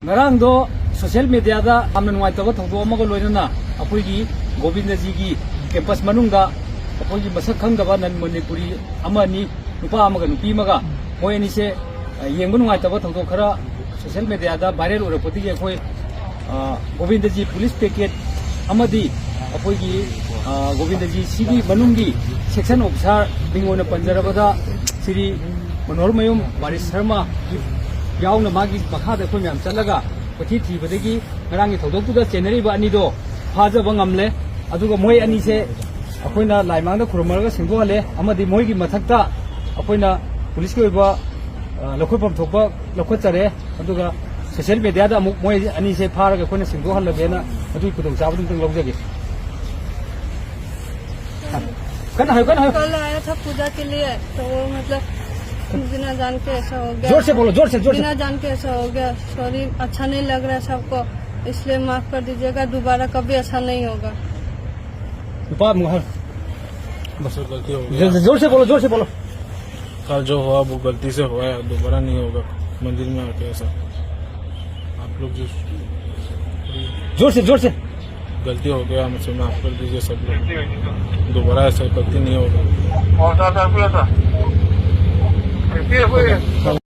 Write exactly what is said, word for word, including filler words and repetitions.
ꯉꯔꯥꯡꯗꯣ ꯁꯣꯁꯤꯌꯦꯜ ꯃꯦꯗꯤꯌꯥꯗ ꯌꯥꯝꯅ ꯅꯨꯡꯉꯥꯏꯇꯕ ꯊꯧꯗꯣꯛ ꯑꯃꯒ ꯂꯣꯏꯅꯅ ꯑꯩꯈꯣꯏꯒꯤ ꯒꯣꯕꯤꯟꯗꯖꯤꯒꯤ ꯀꯦꯝꯄꯁ ꯃꯅꯨꯡꯗ ꯑꯩꯈꯣꯏꯒꯤ ꯃꯁꯛ ꯈꯪꯗꯕ ꯅꯟ ꯃꯅꯤꯄꯨꯔꯤ ꯑꯃ ꯑꯅꯤ, ꯅꯨꯄꯥ ꯑꯃꯒ ꯅꯨꯄꯤ ꯑꯃꯒ, ꯃꯣꯏ ꯑꯅꯤꯁꯦ, ꯑ, ꯌꯦꯡꯕ ꯅꯨꯡꯉꯥꯏꯇꯕ ꯊꯧꯗꯣꯛ ꯈꯔ ꯁꯣꯁꯤꯌꯦꯜ ꯃꯦꯗꯤꯌꯥꯗ ꯚꯥꯏꯔꯦꯜ ꯑꯣꯏꯔꯛꯄꯗꯒꯤ ꯑꯩꯈꯣꯏ, ꯑ, ꯒꯣꯕꯤꯟꯗꯖꯤ ꯄꯨꯂꯤꯁ ꯄꯦꯀꯦꯠ ꯑꯃꯗꯤ ꯑꯩꯈꯣꯏꯒꯤ, ꯑ, ꯒꯣꯕꯤꯟꯗꯖꯤ ꯁꯤꯒꯤ ꯃꯅꯨꯡꯒꯤ ꯁꯦꯛꯁꯟ ꯑꯣꯐꯤꯁꯥꯔ ꯃꯤꯡ ꯑꯣꯏꯅ ꯄꯟꯖꯔꯕꯗ ꯁ꯭ꯔꯤ ꯃꯅꯣꯍꯔꯃꯌꯨꯝ ꯕꯥꯔꯤꯁ ꯁꯔꯃ ꯌꯥꯎꯅ ꯃꯥꯒꯤ ꯃꯈꯥꯗ ꯑꯩꯈꯣꯏ ꯃꯌꯥꯝ ꯆꯠꯂꯒ ꯀꯣꯏꯊꯤ ꯊꯤꯕꯗꯒꯤ ꯉꯔꯥꯡꯒꯤ ꯊꯧꯗꯣꯛꯇꯨꯗ ꯆꯦꯟꯅꯔꯤꯕ ꯑꯅꯤꯗꯣ ꯐꯥꯖꯕ ꯉꯝꯂꯦ꯫ ꯑꯗꯨꯒ ꯃꯣꯏ ꯑꯅꯤꯁꯦ ꯑꯩꯈꯣꯏꯅ ꯂꯥꯏꯃꯥꯡꯗ ꯈꯨꯔꯨꯝꯃꯔꯒ ꯁꯦꯡꯗꯣꯛꯍꯜꯂꯦ ꯑꯃꯗꯤ ꯃꯣꯏꯒꯤ ꯃꯊꯛꯇ ꯑꯩꯈꯣꯏꯅ ꯄꯨꯂꯤꯁꯀꯤ ꯑꯣꯏꯕ, ꯑ, ꯂꯧꯈꯠꯐꯝ ꯊꯣꯛꯄ ꯂꯧꯈꯠꯆꯔꯦ꯫ ꯑꯗꯨꯒ ꯁꯣꯁꯤꯌꯦꯜ ꯃꯦꯗꯤꯌꯥꯗ ꯑꯃꯨꯛ ꯃꯣꯏ ꯑꯅꯤꯁꯦ ꯐꯥꯔꯒ ꯑꯩꯈꯣꯏꯅ ꯁꯦꯡꯗꯣꯛꯍꯜꯂꯒꯦꯅ ꯑꯗꯨꯒꯤ ꯈꯨꯗꯣꯡꯆꯥꯕꯗꯨ ꯑꯝꯇꯪ ꯂꯧꯖꯒꯦ꯫ ꯀꯟꯅ ꯍꯥꯏꯌꯨ, ꯀꯟꯅ ꯍꯥꯏꯌꯨ꯫ कल आया था पूजा के लिए, तो वो मतलब बिना जान के ऐसा हो गया। जोर से बोलो, जोर से, जोर से। बिना जान के ऐसा हो गया। सॉरी, अच्छा नहीं लग रहा है सबको, इसलिए माफ कर दीजिएगा, दोबारा कभी ऐसा नहीं होगा। ꯅꯨꯄꯥ ꯑꯃꯨꯛ ꯍꯥꯏꯌꯨ꯫ बस गलती हो गया। जोर से, जोर से बोलो, जोर से बोलो। कल जो हुआ वो गलती से हुआ है, दोबारा नहीं होगा मंदिर में आके ऐसा। आप लोग जो जोर से, जोर से। गलती हो गया, मुझसे माफ कर दीजिए सब लोग, दोबारा ऐसा गलती नहीं होगा।